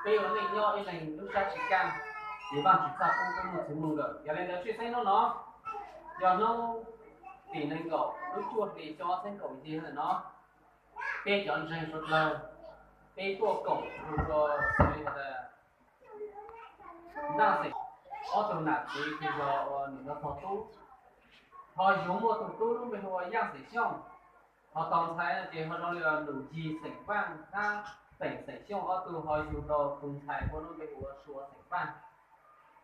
Peb ua neej nyob ib leeg lub sab tsis kaj, ces Vaajtswv txhaj pub peb muaj txuj moo lawm. Yog li ntawd tshwj xeeb hnub no yog hnub tim nees nkaum lub cuaj hli xyoo ob txhiab kaum ib ntawm no, peb cov ntseeg suav dlawg, peb tuaj koom rua xws li has tas Ntaj Xeem ob tug nam txiv kws yog ua nws no tog tub, ho yug muaj tug tub lub npe hu ua Yaaj Xeem Xyooj. Ho tau ntxhais no ces ho zoo li Num Yig Xeem Vaaj hab Teem Xeem Xyooj ob tug ho yug tau tug ntxhais ua lub npe hu ua Sua Xeem Vaaj.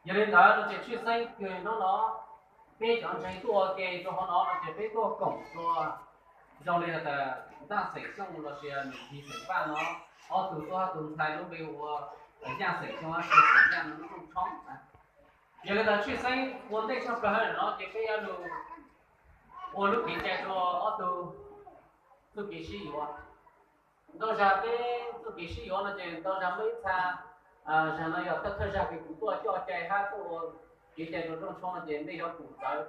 Yog li ntawd no ces tshwj xeeb kws hnub no peb cov ntseeg tuaj ua ke rua hauv no no ces peb tuaj koom rua zoo li has tas Ntaj Xeem Xyooj lossis Num Yig Xeem Vaaj no ob tug tub hab tug ntxhais lub npe hu ua Yaaj Xeem Xyooj hab Sua Xeem Vaaj no lub rooj tshoob. Yog li ntawd tshwj xeeb ua ntej tshaj plaws no ces peb yuav lug ua lub kev cai rua ob tug txuj kev sib yuav. Ntau zag peb txuj kev sib yuav no ces ntau zag muaj ib txha zag no yog thawj thawj zag kws kuv tuaj coj cai hab tuaj ua kev cai rua rooj tshoob no ces mej yuav pum txawv,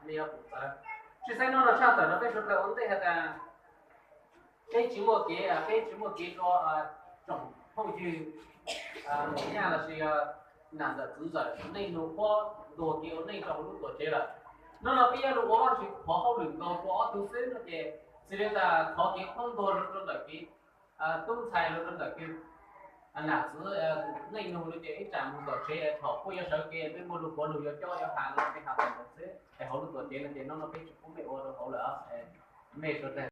mej yuav pum txawv. Tshwj xeeb hnub no tshaj tawm no peb suav dlawg ua ntej has tas peb tsis muaj kev, peb tsis muaj kev rua tsoom phooj ywg, nyaj lossis nam ntxawm txiv ntxawm, neej nug qhuab ntuas kev ua neej rau hauv lub tuam tsev lawm. Hnub no peb yuav lug ua Vaajtswv qhov hauj lwm nkaus rua ob tug xwb no ces xws li tas thov kev qhuab ntuas lug rua ntawm kev tub ntxhais lug rua ntawm kev nam txiv neej nug no ces ib tsam moog tom tsev thaum puab yuav sawv kev mej muaj lug quav lug yuav cob yuav has no mej has tas ntawd xwb es hauv lub tuam tsev no ces hnub no peb tsis pub mej ua rau hauv lawm. Mej suav dlawg